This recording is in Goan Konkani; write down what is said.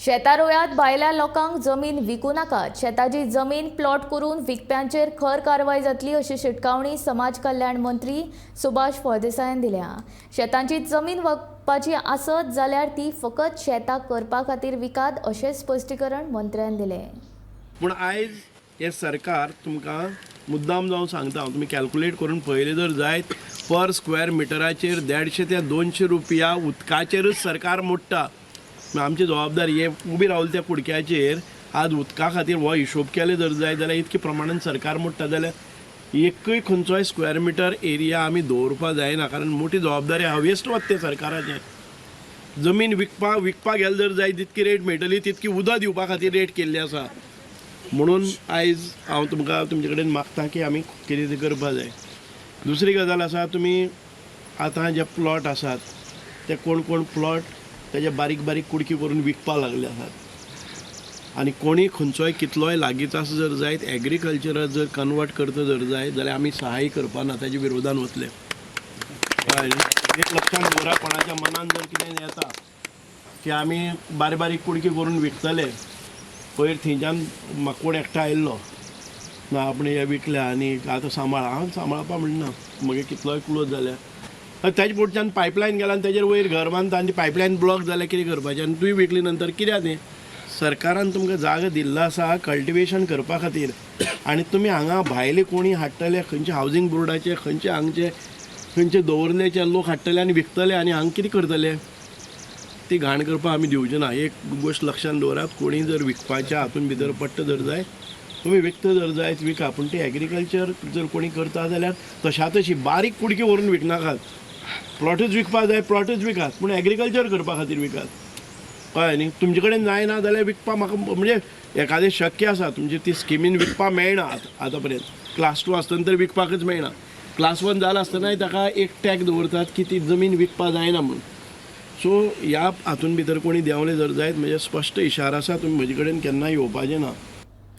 शेतां रोयात, भायल्या लोकांक जमीन विकू नाकात. शेताची जमीन प्लॉट करून विकप्यांचेर खर कारवाय जातली अशी शिटकावणी समाज कल्याण मंत्री सुभाष फळदेसायान दिल्या. शेतांची जमीन विकपाची आसत जाल्यार ती फकत शेतां करपा खातीर विकात अशें स्पश्टीकरण मंत्र्यान दिलें. पूण आयज हें सरकार तुमकां मुद्दाम जावन सांगता हांव, तुमी कॅल्कुलेट करून पळयलें जर जायत, पर स्क्वेअर मिटराचेर 150 ते 200 रुपया उदकाचेरूच सरकार मोडटा. आमची जबाबदारी हे उबी रावली त्या कुडक्याचेर आज उदका खातीर हो हिशोब केले जर जाय जाल्यार इतके प्रमाणान सरकार मोडटा जाल्यार एकूय खंयचोय स्क्वेअर मिटर एरिया आमी दवरपा जायना, कारण मोठी जबाबदारी आहा. वेस्ट वता तें सरकाराचें. जमीन विकपाक गेले जर जाय तितकी रेट मेळटली, तितकी उदक दिवपा खातीर रेट केल्ली आसा. म्हणून आयज हांव तुमकां तुमचे कडेन मागता की आमी कितें तें करपा जाय. दुसरी गजाल आसा, तुमी आतां जे प्लॉट आसात ते कोण कोण प्लॉट तेजे बारीक बारीक कुडकी करून विकपाक लागले आसात आनी कोणी खंयचोय कितलोय लागींच आसा जर जायत, एग्रीकल्चराक जर कन्वर्ट करता जर जायत जाल्यार आमी सहाय करपा ना, ताजे विरोधान वतले. कळ्ळें न्ही? एक लक्षांत दवरा, कोणाच्या मनान जर कितें येता की आमी बारीक बारीक कुडकी करून विकतले. पयर थंयच्यान म्हाका कोण एकटो आयिल्लो ना, आपणे हे विकल्या आनी आतां सांबाळ. हांव सांबाळपा म्हणना, म्हगे कितलोय क्लोज जाल्या ताजे पोटच्यान पायपलायन गेला आनी तेजेर वयर घर बांदता आनी ती पायपलायन ब्लॉक जाल्यार कितें करपाचें? आनी तुवें विकली नंतर कित्याक तें? सरकारान तुमकां जागा दिल्लो आसा कल्टिवेशन करपा खातीर आनी तुमी हांगा भायले कोणी हाडटले, खंयचे हावजींग बोर्डाचे, खंयचे हांगचे, खंयचे दवरलेचे लोक हाडटले आनी विकतले आनी हांगा कितें करतले? ती घाण करपाक आमी दिवचे ना. एक गोश्ट लक्षांत दवरात, कोणी जर विकपाच्या हातून भितर पडटा जर जाय, तुमी विकता जर जायत विका, पूण ती एग्रीकल्चर जर कोणी करता जाल्यार तशा तशी बारीक कुडकी व्हरून विकनाकात. प्लॉटूच विकपाक जाय, प्लॉटूच विकात, पूण एग्रीकल्चर करपा खातीर विकात. कळ्ळें न्ही? तुमचे कडेन जायना जाल्यार विकपाक म्हाका म्हणजे एखादें शक्य आसा, तुमची ती स्किमीन विकपाक मेळना. आतां पर्यंत क्लास टू आसतना तर विकपाकच मेळना. क्लास वन जाला आसतनाय ताका एक टॅग दवरतात की ती जमीन विकपाक जायना म्हणून. सो ह्या हातून भितर कोणी देंवले जर जायत, म्हणजे स्पश्ट इशारा आसा, तुमी म्हजे कडेन केन्ना येवपाचें ना.